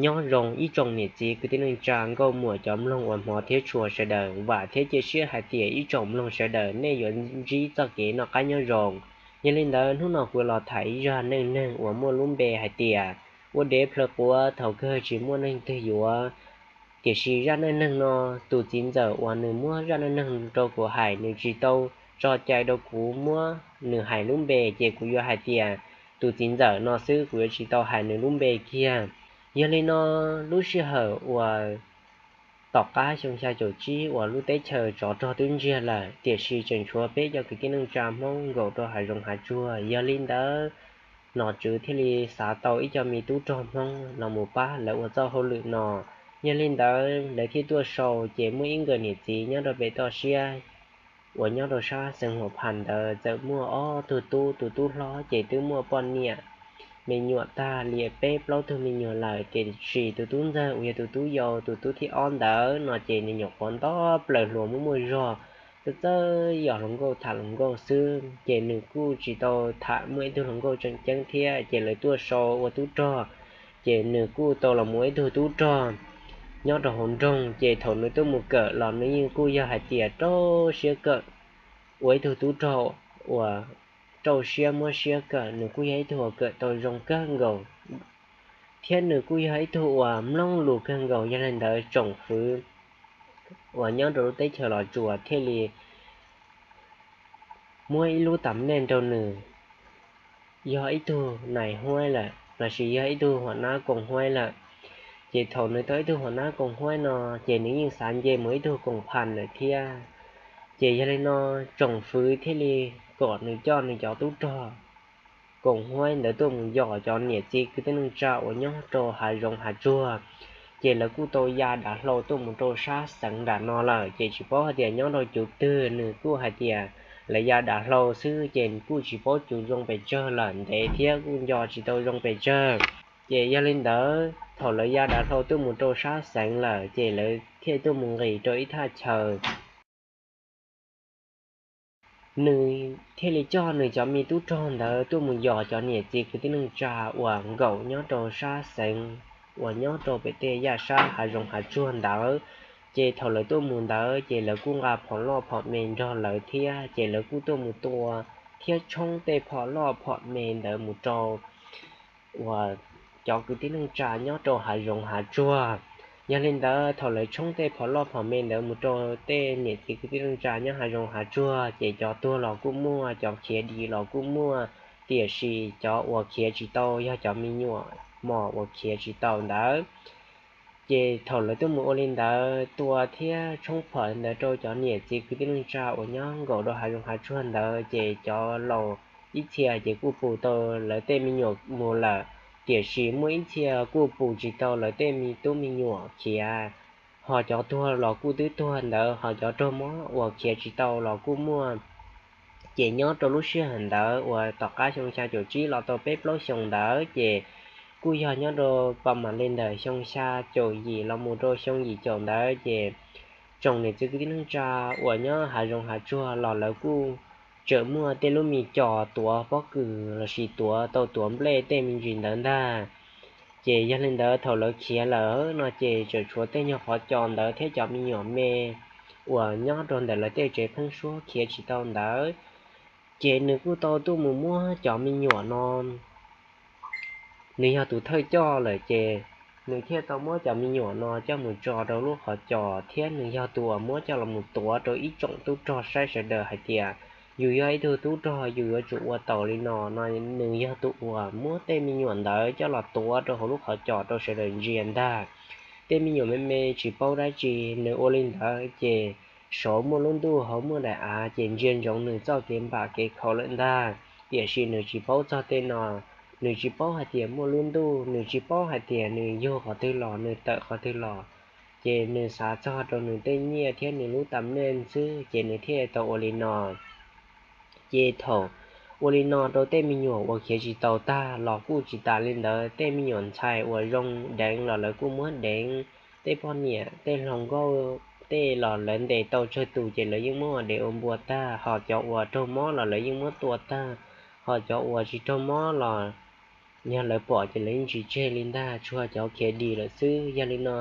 Nyob zoo ib tsoom niam txiv kwv tij neej tsa nkauj muam cov mloog uas hmov thiab tshua sawv daws, vam thiab cia siab hais tias ib tsoom mloog sawv daws nej yuav ntsib txoj kev noj qab nyob zoo. Yog li ntawd hnub no kuv los tham ib zaj neej neeg uas muaj lub npe hais tias ua dev plhaw quav thaum kawg tsis muaj neeg twg yuav. Tiam sis zaj neej neeg no, tus txiv ntxawm uas nws muab zaj neej neeg rau kuv hais nws tsis tau tso cai rau kuv muab nws hais lub npe, ces kuv yuav hais tias tus txiv ntxawm no xwb, kuv yuav tsis tau hais nws lub npe kiag. Yog li no, lub sij hawm uas tom qab xyoo xya caum tsib uas lub teb chaws tsov rog twb ntsiag lawm, tiam sis tseem tshuav peb cov kwv tij neej tsa Hmoob nkaum rau hav zoov hav tsuag. Yog li ntawd, nom tswv thiaj li xav tau ib co me tub rog Hmoob los mus pab lawv ua txoj hauj lwm no. Yog li ntawd lawv thiaj tuaj sau, ces muaj ib nkawm niam txiv nyob rau pem toj siab uas nyob rau sab xeev Huam Phas ntawd txawm muaj ob tug tub, tus tub hlob ces twb muaj poj niam me nyuam tag li peb plaub tug me nyuam lawm, tiam sis tus tub ntxawg uas yog tus tub yau, tus tub thib ob ntawd no ces nws nyuam qhuav nto plaws hluas muaj muaj zog, txawj txawj yos hluas nkauj tham hluas nkauj xwb, ces nws kuj tsis tau tham muaj ib tug hluas nkauj tseem ceeb thiab. Ces lawv tuaj sau ua tub rog, ces nws kuj tau los mus ua ib tug tub rog nyob rau hauv nroog. Ces thaum nws tuaj mus kawm los nws yeej kuj yog hais tias rau siab kawm, ua ib tug tub rog uas rau siab muab siab kawm, nws kuj yog ib tug uas kawm tau zoo kawg nkaus, thiab nws kuj yog ib tug uas mloog lus kawg nkaus. Yog li ntawd tsoom fwv uas nyob rau lub teb chaws Los Tsuas thiaj li muab ib lub tam nej rau nws, yog ib tug nais huaib lawm lossis yog ib tug huam nab koom huaib lawm. Ces thaum nws tau ib tug huam nab koom huaib no, ces nws yeej xav nce mus ib tug koom phas lawm thiab. Ces yog li no, tsoom fwv thiaj li kom nws coj nws cov tub rog koom huaib ntawd tuaj mus yos cov niam txiv kwv tij neej tsa uas nyob rau hav zoov hav tsuag. Ces lawv kuj tau ya dav hlau tuaj mus rau sab xeev nram no lawm, ces tsis paub hais tias nyob rau cuv twg, nws kuj hais tias lawv ya dav hlau xwb, ces kuj tsis paub cuv zoo pes tsawg lawm, ntev thiab kuj nco tsis tau zoo pes tsawg. Ces yog li ntawd thaum lawv ya dav hlau tuaj mus rau sab xeev lawm, ces lawv thiaj tuaj mus nqis rau ib thaj chaw. Nws thiaj li coj nws cov me tub rog ntawd tuaj mus yos cov niam txiv kwv tij neej tsa uas nkaum nyob rau sab xeev uas nyob rau pem tej yaj sab hav zoov hav tsuag ntawd. Ces thaum lawv tuaj mus ntawd, ces lawv kuj nqa phom loj phom me nrog lawv thiab, ces lawv kuj tuaj mus tua thiab tshoob tej phom loj phom me ntawd mus rau uas cov kwv tij neej tsa nyob rau hav zoov hav tsuag. Yog li ntawd thaum lawv tshoob tej phom loj phom me ntawd mus rau tej niam txiv kwv tij neej tsa nyob hav zoov hav tsuag, ces cov tuag los kuj muaj, cov khiav dim los kuj muaj, tiam sis cov uas khiav tsis tau yog cov me nyuam mos uas khiav tsis tau ntawd. Ces thaum lawv tuaj mus ua li ntawd, tua thiab tshoob phom ntawd rau cov niam txiv kwv tij neej tsa uas nyob nkaum rau hav zoov hav tsuag ntawd, ces cov laus ib txhia ces kuj pus tau lawv tej me nyuam mus lawm, tiam sis muaj ib txhia kuj pus tsis tau lawv tej me tub me nyuam khiav. Ho cov tuag los kuj twb tuag ntawd, ho cov raug mob uas khiav tsis tau los kuj muaj. Ces nyob rau lub sij hawm ntawd uas tom qab xyoo xya caum tsib los tau peb plaub xyoos ntawd, ces kuj yog nyob rau pas mam li ntawm xyoo xya caum yim los mus rau xyoo yim caum ntawd, ces tsoom niam txiv kwv tij neej tsa uas nyob hav zoov hav tsuag los lawv kuj tseem muaj tej lub me cos tuav pob kws lossis tuav tau tuav nplej tej me ntsis ntawd ntag. Ces yog li ntawd thaum lawv khiav lawm no ces tseem tshuav tej nyuag qhov cos ntawd thiab cov me nyuam me uas nyob rau ntawm lawv tej tsev pheeb suab khiav tsis tau ntawd. Ces nws kuj tau tuaj mus muab cov me nyuam no, nws yog tus thawj coj lawm ces nws thiaj tau muab cov me nyuam no coj mus tso rau lub qhov cos, thiab nws yog tus uas muab coj los mus tuav rau ib tsoom tub rog saib sawv daws hais tias yus yog ib tug tub rog yus yuav tsum ua taus li no no. Nws yog tus uas muab tej me nyuam ntawd coj los tuav rau hauv lub qhov cos rau sawv daws ntsia ntag. Tej me nyuam me me tsis paub dab tsi, nws ua li ntawd ces saud muaj lub ntuj hauv muaj daim av ces ntsia ntsoov nws txoj kev npam kev khaum lawm ntag. Tiam sis nws tsis paub txog tej no, nws tsis paub hais tias muaj lub ntuj, nws tsis paub hais tias nws yug qhov twg los nws tawm qhov twg los. Ces nws xav txog rau nws tej nyiaj thiab nws lub tam nej xwb ces nws thiaj tau ua li no. Ces thaum ua li no rau tej me nyuam uas khiav tsis tau tag los kuj tsis tas li ntawd, tej me nyuam ntxhais uas zoo deev los lawv kuj muab deev, tej poj niam tej hluas nkauj tej los lawv ntes tau tsawg tus ces lawv yeej muab ua dev ua npua tag, ho cov uas raug mob los lawv yeej muab tua tag, ho cov uas tsis raug mob los yog lawv pom ces lawv yeej tsis tseg li ntag, tsuas cov khiav dim lawm xwb. Yog li no,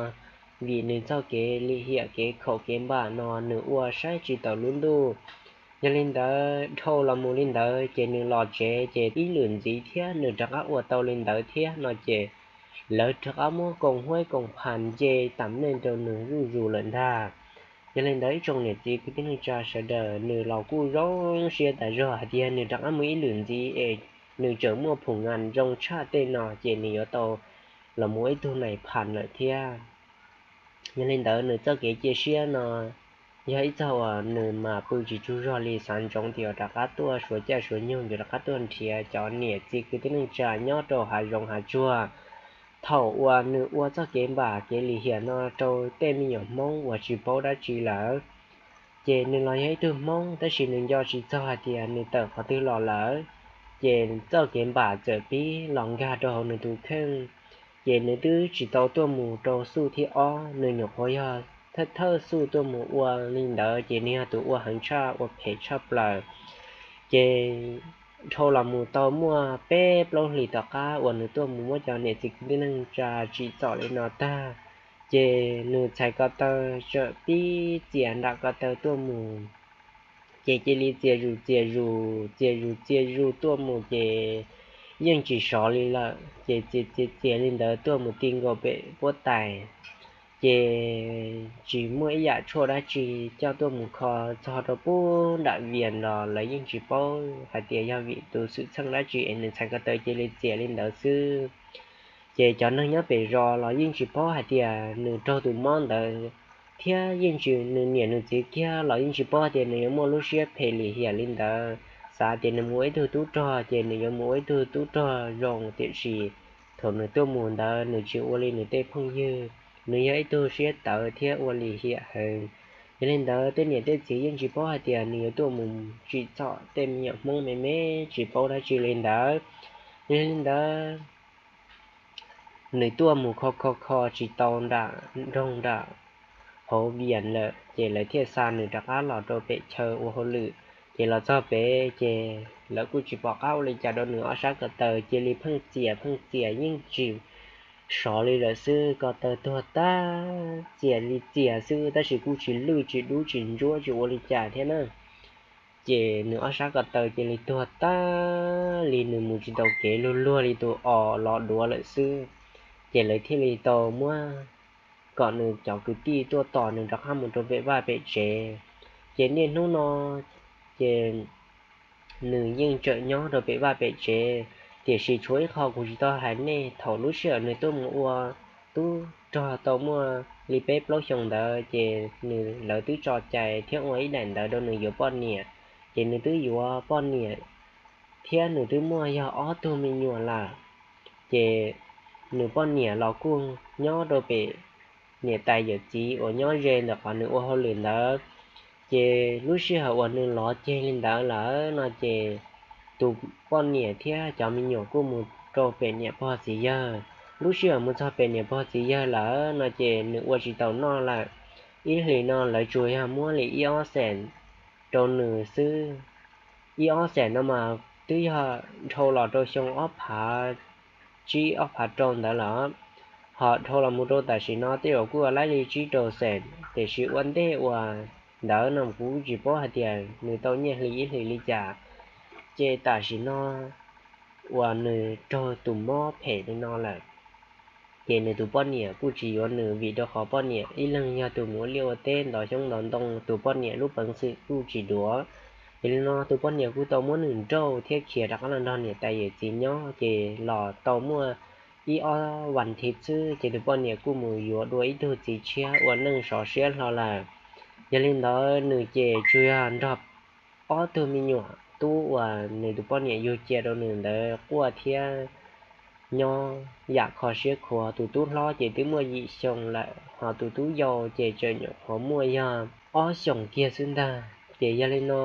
vim nws txoj kev lim hiam kev khaum kev npam no nws ua saib tsis taus lub ntuj. Yog li ntawd dhau los mus li ntawd ces nws los tsev ces ib lwm ntxiv thiab nws rov qab ua tau li ntawd thiab no ces lawv rov qab muab koom huab koom phas nce tam neej rau nws zuj zus lawm ntag. Yog li ntawd ib tsoom niam txiv kwv tij neej tsa sawv daws, nws los kuj zoo siab tas zog hais tias nws rov qab mus ib lwm ntxiv es nws tseem muaj phum nas zoo tshaj tej no ces nws yuav tau los mus ua ib tug nais phas lawm thiab. Yog li ntawd nws txoj kev cia siab no yog ib txog uas nws mas pw tsis tsaug zog li, xav ntsoov tias rov qab tuaj suav caij suav nyoog, yuav rov qab tuaj nrhiav cov niam txiv kwv tij neej tsa nyob rau hav zoov hav tsuag. Thaum uas nws ua txoj kev npam kev lim hiam no rau tej me nyuam Hmoob uas tsis paub dab tsi lawm, ces nws los yog ib tug Hmoob tab sis nws nco tsis txog hais tias nws tawm qhov twg los lawm, ces txoj kev npam txawm pib los nkag rau hauv nws tus kheej. Ces nws twb tsis tau tuaj mus rau xuj thib ob, nws nyuam qhuav yog thawj thawj xuj tuaj mus ua li ntawd, ces nws yog tus ua heev tshaj ua phem tshaj plaws. Ces dhau los mus tau muaj peb plaub hlis tom qab uas nws tuaj mus muab cov niam txiv kwv tij neej tsa tsim txom li no tag, ces nws txhais ko taw txawm pib txias nram ko taw tuaj mus. Ces cia li txias zus txias zus txias zus txias zus tuaj mus ces yeej tsis sov li lawm, ces txias txias txias li ntawd tuaj mus ti nkaus pem puab tais, ces tsis muaj ib yam tshuaj dab tsi coj tuaj mus kho. Txog rau puag nram Vias los lawv yeej tsis paub hais tias yog vim tus xwm txheej dab tsi es nws txhais ko taw cia li txias li ntawd xwb. Ces cov neeg nyob pem zos los yeej tsis paub hais tias nws raug tus mob ntawd, thiab yeej tsis, nws niam nws txiv kiag los yeej tsis paub hais tias nws yuav muaj lub siab phem lim hiam li ntawd. Xav tias nws mus ua ib tug tub rog ces nws yuav mus ua ib tug tub rog zoo, tiam sis thaum nws tuaj mus ntawd nws tsis ua li nws tej phooj ywg, nws yog ib tug siab tawv thiab ua lim hiam heev. Yog li ntawd tej niam tej txiv yeej tsis paub hais tias nws yuav tuaj mus tsim txom tej me nyuam Hmoob me me tsis paub dab tsi li ntawd. Yog li ntawd nws tuaj mus kho kho kho tsis tau nram nroog nram hauv Vias lawm, ces lawv thiaj xa nws rov qab los rau pem chaw ua hauj lwm. Ces los txog pem ces lawv kuj tsis pom qab ua li cas rau nws, ob sab ko taw cia li pheej txias pheej txias yeej tsis sov li lawm xwb, ko taw tuag tag, txias li txias xwb tab sis kuj tsis lwj tsis dub tsis ntsuab tsis ua li cas thiab na. Ces nws ob sab ko taw cia li tuag tag li, nws mus tsis tau kev, luag luag li tus os los duav lawm xwb. Ces lawv thiaj li tau muab kom nws cov kwv tij tuaj tos nws rov qab mus rau pem vaj pem tsev. Ces niaj hnub no ces nws yeej tseem nyob rau pem vaj pem tsev, tiam sis tshuav ib qho kuv tsis tau hais nej, thaum lub sij hawm nws tuaj mus ua tub rog tau muaj li peb plaub xyoos ntawd ces nws, lawv twb tso cai thiab ua ib daim ntawv rau nws yuav poj niam. Ces nws twb yuav poj niam thiab nws twb muaj yog ob tug me nyuam lawm. Ces nws poj niam los kuj nyob rau pem niam tais yawm txiv uas nyob ze ntawm qhov nws ua hauj lwm ntawd. Ces lub sij hawm uas nws lov ceg li ntawd lawm no ces tus poj niam thiab cov me nyuam kuj mus rau pem niam pog txiv yawg. Lub sij hawm mus txog pem niam pog txiv yawg lawm no ces nws ua tsis tau noj lawm. Ib hlis no lawv tsuas yog muab li ib ob xees rau nws xwb. Ib ob xees no mas twb yog dhau los rau xyoo ob phav tsib ob phav rau ntawd lawm. Ho dhau los mus rau tam sim no tej zaum kuj ua laib li tsib rau xees, tiam sis ua ntej uas ntawd no kuv tsis paub hais tias nws tau nyiaj hli ib hlis li cas. Ces tam sim no uas nws raug tus mob phem li no lawm, ces nws tus poj niam kuj tsis yuav nws, vim rau qhov poj niam ib leeg yog tus mus ua liaj ua teb ntov xyoob ntov ntoo, tus poj niam lub peev xwm kuj tsis duav. Ces li no tus poj niam kuj tau muab nws nrauj thiab khiav rov qab los nrog niam tais yawm txiv nyob. Ces los tau muaj ib ob vas thiv xwb ces tus poj niam kuj mus yuav dua ib tug txiv tshiab ua neej sov siab hlo lawm. Yog li ntawd nws ces tsuas yog nrog ob tug me nyuam tub uas nws tus poj niam yug cia rau nws ntawd quaj thiab nyob yam kho siab khuav. Tus tub hlob ces twb muaj yim xyoo lawm, ho tus tub yau ces tseem nyuam qhuav muaj yog ob xyoos kiag xwb ntag. Ces yog li no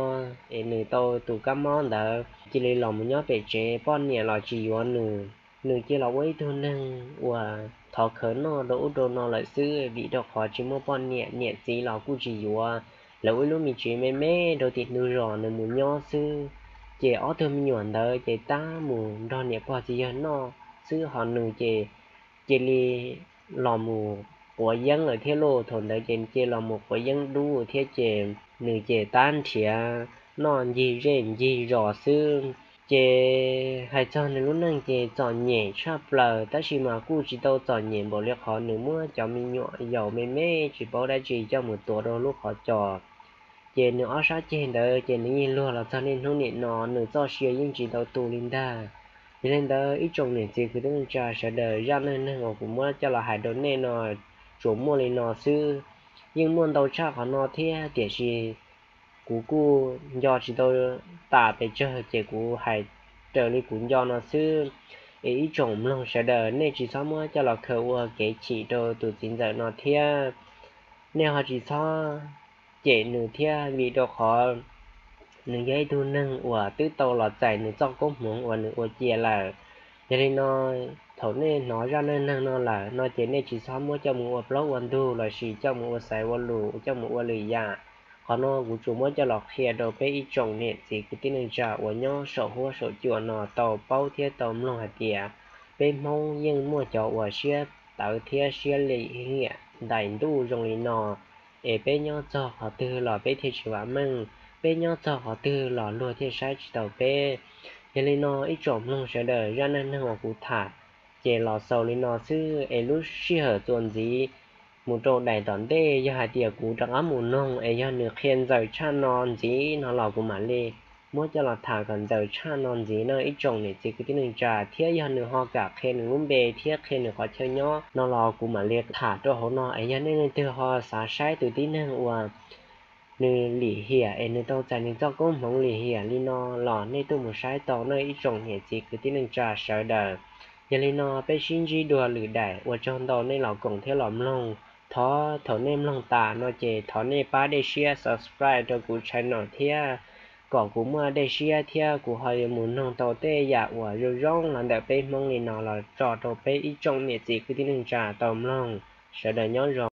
es nws tau tus kab mob ntawd cia li los mus nyob pem tsev, poj niam los tsis yuav nws. Nws cia los ua ib tug neeg uas thov khawv noj rau ub rau no lawm xwb, vim rau qhov tsis muaj poj niam, niam txiv los kuj tsis yuav. Lawv ua ib lub me tsev me me rau tim ntug zos nws mus nyob xwb. Ces ob tug me nyuam ntawd ces tab mus nrog niam pog txiv yawg noj xwb, ho nws ces cia li los mus quav yeeb lawm thiab lauj. Thaum ntawd ces cia li los mus quav yeeb dub thiab ces nws ces tab nrhiav noj ncig zej ncig zos xwb. Ces hais txog nws lub neej ces txom nyem tshaj plaws, tab sis mas kuj tsis tau txom nyem npaum li qhov nws muab cov me nyuam yaus me me tsis paub dab tsi coj mus tuav rau lub qhov cos. Ces nws ob sab ceg ntawd ces nws yeej luag los txog niaj hnub nim no, nws txoj sia yeej tsis tau tu li ntag. Yog li ntawd ib tsoom niam txiv kwv tij neej tsa sawv daws, zaj neej neeg uas kuv muab coj los hais rau nej no tsuas muaj li no xwb. Yeej muaj ntau tshaj qhov no thiab, tiam sis kuv kuj nco tsis tau tas pes tsawg ces kuv hais raws li kuv nco no xwb. Es ib tsoom mloog sawv daws, nej tsis txhob muab coj los khaws ua kev chim rau tus txiv ntxawm no thiab. Nej ho tsis txhob cem nws thiab, vim rau qhov nws yog ib tug neeg uas twb tau los txais nws txoj koob hmoov uas nws ua cia lawm. Yog li no, thaum nej hnov zaj neej neeg no lawm no ces nej tsis txhob muab coj mus ua plaub ua ntug lossis coj mus ua xaiv ua lus, coj mus ua lwm yam. Qhov no kuv tsuas muab coj los qhia rau peb ib tsoom niam txiv kwv tij neej tsa uas nyob saum huab saum cua no tau paub thiab tau mloog hais tias peb Hmoob yeej muaj cov uas siab tawv thiab siab lim hiam ntais ntuj zoo li no, es peb nyob txog qhov twg los peb thiaj tsis vam meej, peb nyob txog qhov twg los luag thiaj saib tsis taus peb. Yog li no ib tsoom mloog sawv daws, zaj neej neeg uas kuv tham ces los xaus li no xwb, es lub sij hawm txuas ntxiv mus rau daim tom ntej yog hais tias kuv rov qab mus noog es yog nws qhia ntxaws tshaj no ntxiv no los kuv mam li muab coj los tham kom ntxaws tshaj no ntxiv no ib tsoom niam txiv kwv tij neej tsa, thiab yog nws ho kam qhia nws lub npe thiab qhia nws qhov chaw nyob no los kuv mam li tham rau hauv no. Es yog nej leej twg ho xav saib tus tib neeg uas nws lim hiam es nws tau txais nws txoj koob hmoov lim hiam li no los nej tuaj mus saib tau no ib tsoom niam txiv kwv tij neej tsa sawv daws. Yog li no peb sib ntsib dua lwm daim, ua tsaug ntau nej los koom thiab los mloog. Thov thaum nej mloog tas no ces thov nej pab dej siab subscribe rau kuv channel thiab kom kuv muaj dej siab thiab kuv ho yuav mus noog tau tej yam uas zoo zoo los ntawm peb Hmoob li no los tso rau peb ib tsoom niam txiv kwv tij neej tsa tau mloog. Sawv daws nyob zoo.